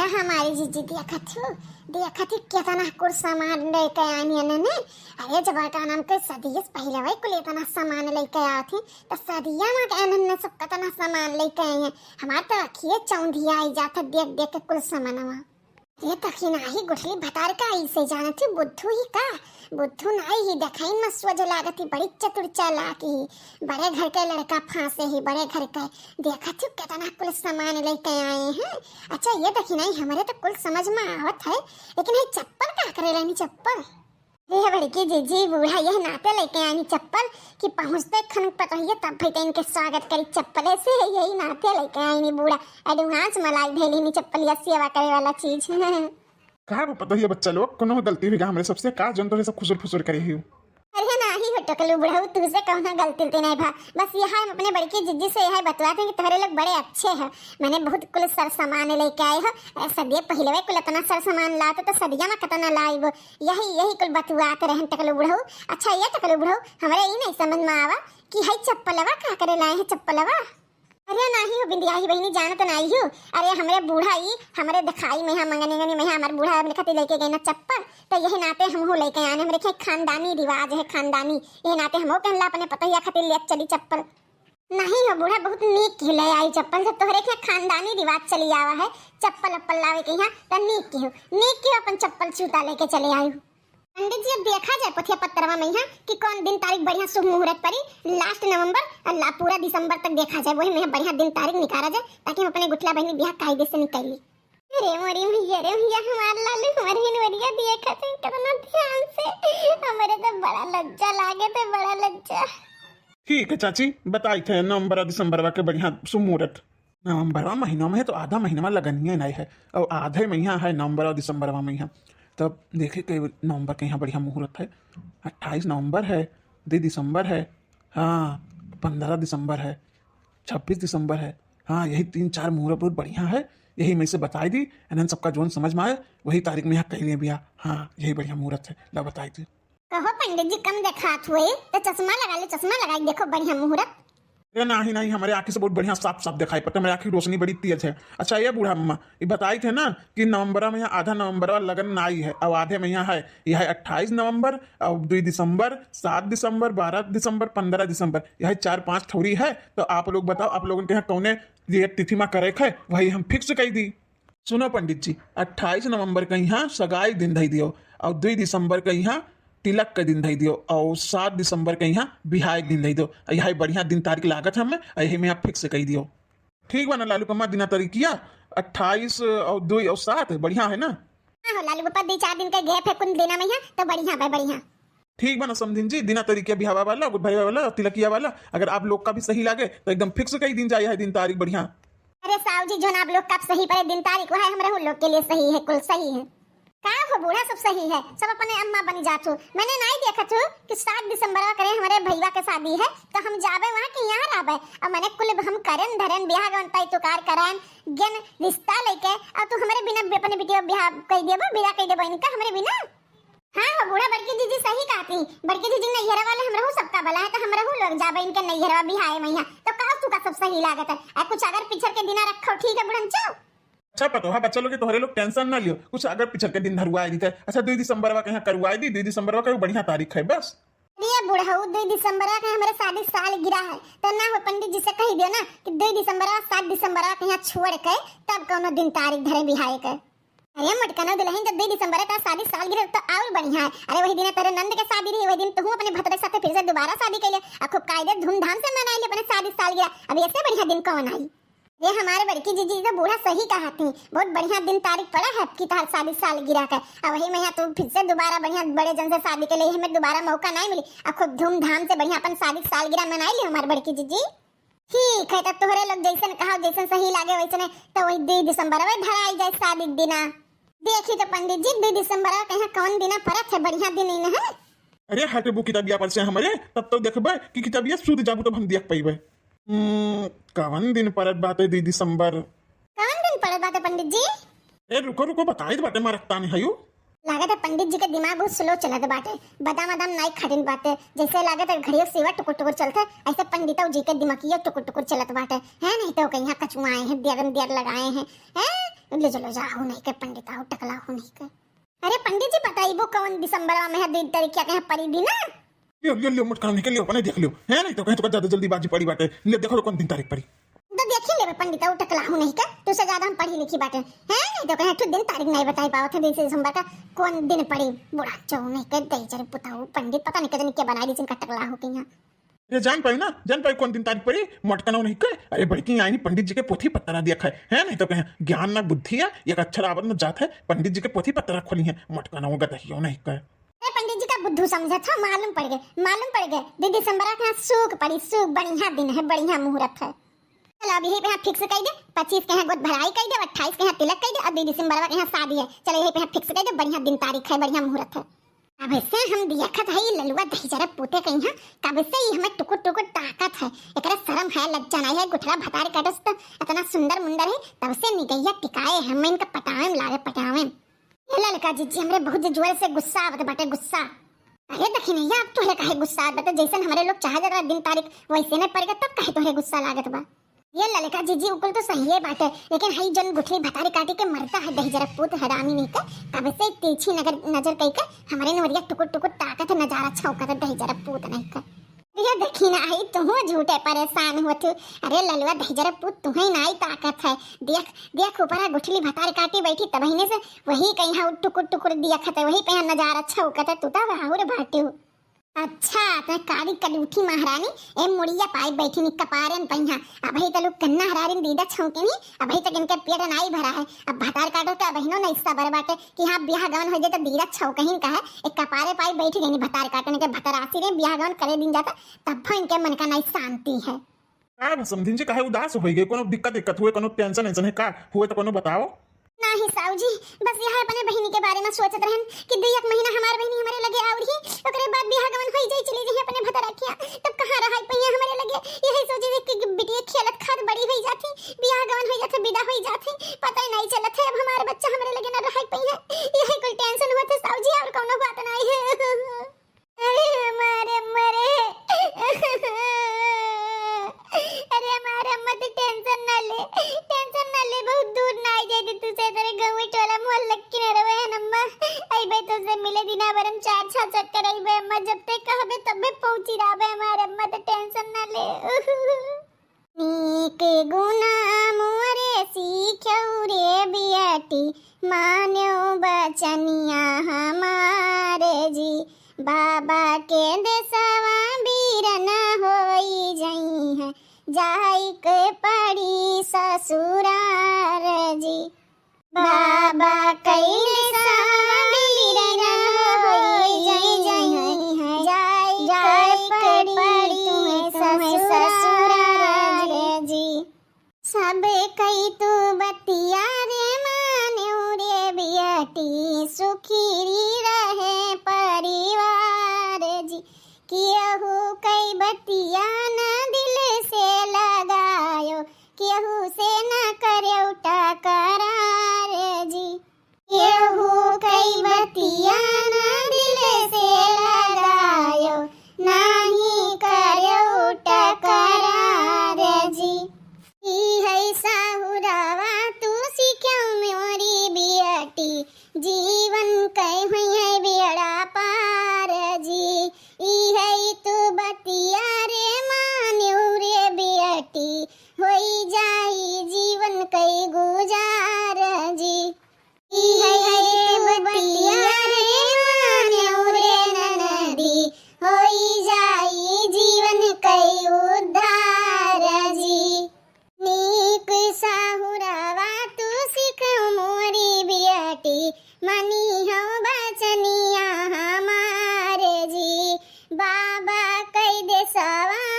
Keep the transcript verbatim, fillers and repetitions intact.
हमारी जीजी देखत हो, देखत हो कितना कुल सामान लेके आनी है ने। अरे जब का नाम के सदिये से पहिले वही कुल इतना सामान लेके आती, तो सदिया में के अनन्ने सब कितना सामान लेके आई है। हमार तो अखिए चौंधिया आई जात है देख देख के कुल सामानवा। ये तखिनाही गुठली भतार का ऐसे जानत ही बुद्धू ही का? बुद्धू नाई ही, देखाई में सोझ लागत ही, बड़ी चतुर चालाक ही। बड़े घर के लड़का फांसे ही, बड़े घर के। देखत ही कितना कुल सामान लेके आए हैं। अच्छा, ये तखिनाही हमरे तो कुल समझ में आवत है, लेकिन ये चप्पल का करे लेनी चप्पल? ये बड़की जीजी बूढ़ा यह नाते लेके आनी चप्पल कि पहुँचते खन पतोहिए तब भई इनके स्वागत करी चप्पले से, यही नाते लेके आईनी बूढ़ा। Advance मलाई भेली नी चप्पलिया सेवा करे वाला चीज। का बा पतोहिया बच्चा लोग, कोनो गलती हुई गा हमरे सबसे, का जन तोरे सब खुसुर फुसुर करे हियो? अरे नाही हो टकलू बुढ़ऊ, तुझसे कौनो गलती उलती नहीं भा। बस यह हम अपने बड़की जीजी से यह बतवाते हैं कि तोहरे लोग बड़े अच्छे हो, मैंने बहुत कुल सर सामान लेके आए हो। अरे सदिये पहिले वे कुल इतना सर सामान लाते तो सदिया में कितना लाइबो। यही यही कुल बतुआत रहन टकलू बुढ़ऊ। अच्छा ये टकलू बुढ़ऊ, हमरे ई नहीं समझ में आवा कि हई चप्पलवा का करे लाए हैं चप्पलवा? अरे नाही हो बिंदिया ही बहिनी, जानत नाही हो। अरे हमरे बूढ़ा ई हमरे दिखाई में यहाँ मंगनी अंगनी में यहाँ हमार बूढ़ा हमरे खातिर लेके गए ना चप्पल, तो यही नाते हमहू लेके आने। हमरे के खानदानी रिवाज है, खानदानी, यही नाते हमहू कहला अपने पतोहिया खातिर ले चली चप्पल। नहीं हो बूढ़ा, बहुत नीक की ले आई चप्पल। जब तोहरे के खानदानी रिवाज चली आवा है चप्पल अप्पल लावे के यहाँ, तो नीक की हो, नीक की हो अपन चप्पल जूता लेके चले आयु। पंडित जी, अब देखा जाए पोथिया पत्तरवा में यहाँ कि कौन दिन तारीख बढ़िया शुभ मुहूर्त पड़ी, last नवंबर और ला-, पूरा दिसंबर तक देखा जाए, वही में बढ़िया दिन तारीख निकाला जाए, ताकि हम अपने गुठला बहिनी बियाह कायदे से निकाल ली। अरे मोरी भैया रे भैया, हमार लालू हमार हिनवरिया देखत है कितना ध्यान से, हमरे तो बड़ा लज्जा लागे थे, बड़ा लज्जा। ठीक है चाची, बताई थे नवंबर और दिसंबरवा के बढ़िया शुभ मुहूर्त। नवंबरवा महीना में है तो आधा महीना में लगनिया नहीं है, और आधे महीना है नवंबर और दिसंबरवा महीना। तब देखे के नवंबर के यहाँ बढ़िया मुहूर्त है, अट्ठाईस नवंबर है, दो दिसंबर है, हाँ, पन्द्रह दिसंबर है, छब्बीस दिसंबर है। हाँ, यही तीन चार मुहूर्त बहुत बढ़िया है, यही में से बताई दी। एनन सबका जोन समझ में आए वही तारीख में यहाँ कहीं भी आ। हाँ, यही बढ़िया मुहूर्त है, ला बताई दी। कहो पंडित जी, कम देखात हुए तो चश्मा लगा ले, चश्मा लगाई देखो बढ़िया मुहूर्त। अरे नाही नाही, हमारे आँखी से बहुत बढ़िया साफ साफ दिखाई पड़ता है, हमारे आँखी की रोशनी बड़ी तेज है। अच्छा ये बूढ़ा अम्मा, ये बताई थे ना कि नवंबरा में यहाँ आधा नवंबरवा लगन ना आई है, अब आधे में यहाँ है। यह है अट्ठाईस नवंबर, अब दो दिसंबर, सात दिसंबर, बारह दिसंबर, पन्द्रह दिसंबर, यह चार पाँच ठौरी है। तो आप लोग बताओ, आप लोगन के यहाँ कौने ये तिथि में करे है, वही हम fix कर दी। सुनो पंडित जी, अट्ठाईस नवंबर के यहाँ सगाई दिन धई दियो, और दो दिसंबर के यहाँ तिलक के दिन धई दियो, और सात दिसंबर के यहाँ बिहाय के दिन धई दियो। यही बढ़िया दिन तारीख लागत हमें, यही में आप fix कर दियो। ठीक बा ना लालू कम्मा, दिना तारीखिया अट्ठाईस और दो और सात बढ़िया है ना? हाँ हो लालू पापा, दो चार दिन के gap है कुल दिना में यहाँ, तो बढ़िया बा, बढ़िया। ठीक बा ना समधिन जी, दिना तारीखिया बिहावा वाला, गुठभरवा वाला, तिलकिया वाला, अगर आप लोग का भी सही लागे तो एकदम fix कर दिन जाए है दिन तारीख बढ़िया। अरे साहू जी, जोन आप लोग का सही पड़े दिन तारीख, वह हमरे लोग के लिए सही है, कुल सही है। का हो बूढ़ा, सब सही है, सब अपने अम्मा बनी जात हो। मैंने नहीं देखत हो कि सात दिसंबर करे हमारे भईवा के शादी है, तो हम जाबे वहाँ कि यहाँ रहबे? अब मैंने कुल हम करन धरन ब्याह गवन तय तुकार करान गेन रिश्ता लेके, अब तू हमारे बिना अपने बिटिया ब्याह कर देबो, विदा कर देबो इनका हमारे बिना? हाँ हो बूढ़ा, बड़की जीजी सही कहती। बड़की जीजी नैहरा वाले हमरहू सबका बला है, तो हमरहू लोग जाबे इनके नैहरवा बिहाए मैया। तो का तू का सब सही लागत है? आ कुछ अगर पिछर के दिना रखो, ठीक है बुढ़न चो। अच्छा पतोहा बच्चा लोग के तोहरे लोग tension ना लियो, कुछ अगर पिछर के दिन धरुआ दीते। अच्छा दो दिसंबरवा के यहाँ करुआ दी, दो दिसंबरवा का बढ़िया तारीख है बस। अरे बुढ़ऊ, दो दिसंबरवा के हमरे शादी सालगिरह है, तो ना हो पंडित जी से कही दियो ना कि दो दिसंबरवा, सात दिसंबरवा के यहाँ छोड़ के तब कौनो दिन तारीख धरे बिहाए के। अरे मोटकनो दुल्हन, जब दो दिसंबर का शादी सालगिरह तो और बढ़िया है। अरे वही दिन तेरे नंद के शादी रही, वही दिन तू अपने भतरे के साथ फिर से दोबारा शादी कर ले, आ खूब कायदे धूमधाम से मनाई ले अपने शादी सालगिरह। अब ऐसे बढ़िया दिन कौन आई? ये हमारे बड़की जीजी तो बूढ़ा सही कहा थी, बहुत बढ़िया दिन तारीख पड़ा है कि तहार शादी सालगिरह का। अब वही में यहाँ तू फिर से दोबारा बढ़िया बड़े जन से शादी के लिए हमें दोबारा मौका नहीं मिली। अब खूब धूमधाम से बढ़िया अपन शादी सालगिरह मनाई ले हमारे बड़की जीजी। ठीक है, तो तोहरे लोग जैसन कहा, जैसन सही लागे वैसने, तो वही दो दिसंबर में धराई जाए शादी के दिना। देखी तो पंडित जी, दो दिसंबर के यहाँ कौन दिना परत है, बढ़िया दिन ही न है। अरे हटबू किताबिया पर से हमरे, तब तो देखबे कि किताबिया सूत जाबू तब हम देख पइबे। हम्म, कवन दिन परत बाटे दो दिसंबर? कवन दिन परत बाटे पंडित जी? ए रुको रुको, बताइत बाटे मारकतानी हयू। लागत है पंडित जी के दिमाग बहुत slow चलत बाटे, बादाम वादाम नाई खाटिन बाटे, जैसे लागत है घड़ियों सेवा टुकुर टुकुर चलत है, ऐसे पंडितौ जी के दिमागिया टुकुर टुकुर चलत बाटे। हैं, नहीं तो कहीं कचुआए हैं, देर देर लगाए हैं, हैं, ले चलो, जाहू नहीं के पंडित, आऊ टकलाहू नहीं के। अरे पंडित जी, बताइबो कौन दिसंबर में है, दो तारीख क्या कहीं पड़ी दिन ना? लियो, लियो, लियो, मोटकनऊ नहीं के लियो, अपने देख लियो। है नहीं तो कहीं तो ज्यादा जल्दीबाजी पड़ी बाटे। ले देखो तो कौन दिन तारीख पड़ी। तो देखी लेबे पंडित, आऊ टकलाहू नहीं के, तुसे ज्यादा हम पढ़ी लिखी बाटे। है नहीं तो कहीं ठू दिन तारीख नहीं बताई पावत है, बीस दिसंबर का कौन दिन पड़ी। बूढ़ा चौ नहीं के, दहिजर पुताऊ पंडित, पता नहीं के दिन के बनाई दी जिनका टकलाहू के यहाँ। अरे जान पाई ना, जान पाई कौन दिन तारीख पड़ी, मोटकनऊ नहीं के। अरे बड़की आईनी पंडित जी के पोथी पत्तरा दिया खाए, है नहीं तो कहें ज्ञान ना बुद्धि है, एक अक्षर आवत न जात है, पंडित जी के पोथी पत्तरा खोली है, मोटकनऊ गदहियो नहीं के। अरे पंडित जी का बुद्धू समझत हो, मालूम पड़ गए, मालूम पड़ गए। दो दिसंबर का सूक पड़ी, सूक बढ़िया दिन है, बढ़िया मुहूर्त है। चलो अब यही पे यहाँ फिक्स कर दे, पच्चीस के यहाँ गोद भराई कर दे, अट्ठाईस के यहाँ तिलक कर दे और दो दिसंबर के यहाँ शादी है। चलो यही पे यहाँ फिक्स कर दे, बढ़िया दिन तारीख है, बढ़िया मुहूर्त है। अब से हम देखत है ललुआ दहिजरा पूते के यहाँ, कब से ही हमें टुकुर टुकुर ताकत है। एकरा शर्म है, लज्जा नहीं है, गुठला भतारी काटस तो इतना सुंदर मुंदर है, तब से निगैया टिकाए है, हम इनका पटावे में लागे, पटावे में। ये ललका जीजी, हमरे बहुत जोर से गुस्सा आवत बाटे, गुस्सा। अरे दखिनैया, अब तोहरे काहे गुस्सा आवत बाटे? जैसन हमरे लोग चाहे जरा दिन तारीख वैसे नहीं पड़ गए, तब काहे तोहरे गुस्सा लागत बा? ये ललका जीजी, उ कुल तो सही है बाटे, लेकिन हई जन गुठली भतारी काटी के मरता है दहिजरा पूत हरामी नहीं के, तब से तिरछी नगर, नजर कई के हमरे नवरिया टुकुर टुकुर ताकत है, नजारा छौकत है दहिजरा पूत नहीं के। ये देखी ना आई, तुहू झूठे परेशान होत हो। अरे ललुआ दहिजरा पूत, तुहे नाई ताकत है। देख, देख ऊपरा गुठली भतारी काटी बैठी, तबहिने से वही कहीं टुकुर टुकुर दिया खत है, वही पे नजारा छौकत है, तू तो बाहुर बाटू। अच्छा, तै काली कलूठी महारानी, ए मुड़िया पाई बैठी नी कपारेन पहिया। अबही तलु कन्ना हरारिन दीदा छौके नी, अबही तक इनके पेट नाई भरा है। अब भतार काटो तो अबहिनो नहीं सबर बाटे कि हाँ, ब्याह गवन हो जाए तो दीदा छौकहिन का है। एक कपारे पाई बैठी गई नी भतार काटने के, भतार आसी रे ब्याह गवन करे दिन जाता, तब इनके मन का नाई शांति है। का बा समधिन जी, काहे उदास होइ गए? कोनो दिक्कत दिक्कत हुए, कोनो टेंशन वेंशन है का? हुए तो कोनो बताओ। नाही साऊ जी, बस यह अपने बहिनी के बारे में सोचत रहन कि दुई एक महीना हमार बहिनी हमरे लगे आउर ही, ओकरे बाद बियाह गवन होई जाई, चली जाई अपने भतरा खिया, तब कहाँ रहाई पइया हमरे लगे। यही सोची कि बिटिया खेलत खात बड़ी होई जाती, बियाह गवन होई जाते, विदा होई जाते, पता ही नहीं चलत है अब हमार बच्चा हमरे लगे ना रहाई पइया। यही कुल टेंशन होत है साऊ जी, और कौनो बात नहीं है। अरे हमार अम्मा रे। अरे हमार अम्मा, तू टेंशन ना ले, टेंशन ना ले, बहुत दूर ना आई जाए तू से, तेरे गाँव टोला मोहल्ला किनारे हुए हैं अम्मा। अइबे तो से मिले दिना भर हम चार छह चक्कर अइबे अम्मा, जब ते कहबे तबे पहुँची रहबे हमार अम्मा, तो टेंशन ना ले। नीक गुना मोरे सीख्यौ रे बियटी, मान्यौ बचनिया हमार जी। बाबा के देसवा बीरन होई जइहैं, जाइक पड़ी ससुरार जी। बाबा कइले सावन बीरन होई जइहैं, जाइक पड़ी तुम्हें ससुरार जी। सब कई तू बतिया रे मान्यौ रे बियटी, सुखी रहे परिवार जी। केहू कई बतिया न दिल से लगायो, केहू से न करेउ टकरार जी। केहू कई बतिया न दिल से लगायो, नाही करेउ टकरार जी। ई है साहुरवा तू सिख्यौ मोरी बियटी, जीवन कई हुई है बेड़ा पार जी। ई है तू बतिया रे मान्यौ रे बियटी, होई जाई जीवन कई गुजार जी। ई है तू बतिया रे मान्यौ रे ननदी, होई जाई जीवन कई उद्धार जी। नीक साहुरवा तू सिख्यौ मोरी बियटी, मनिहौ बचनिया हमार जी। बाबा कई देसवा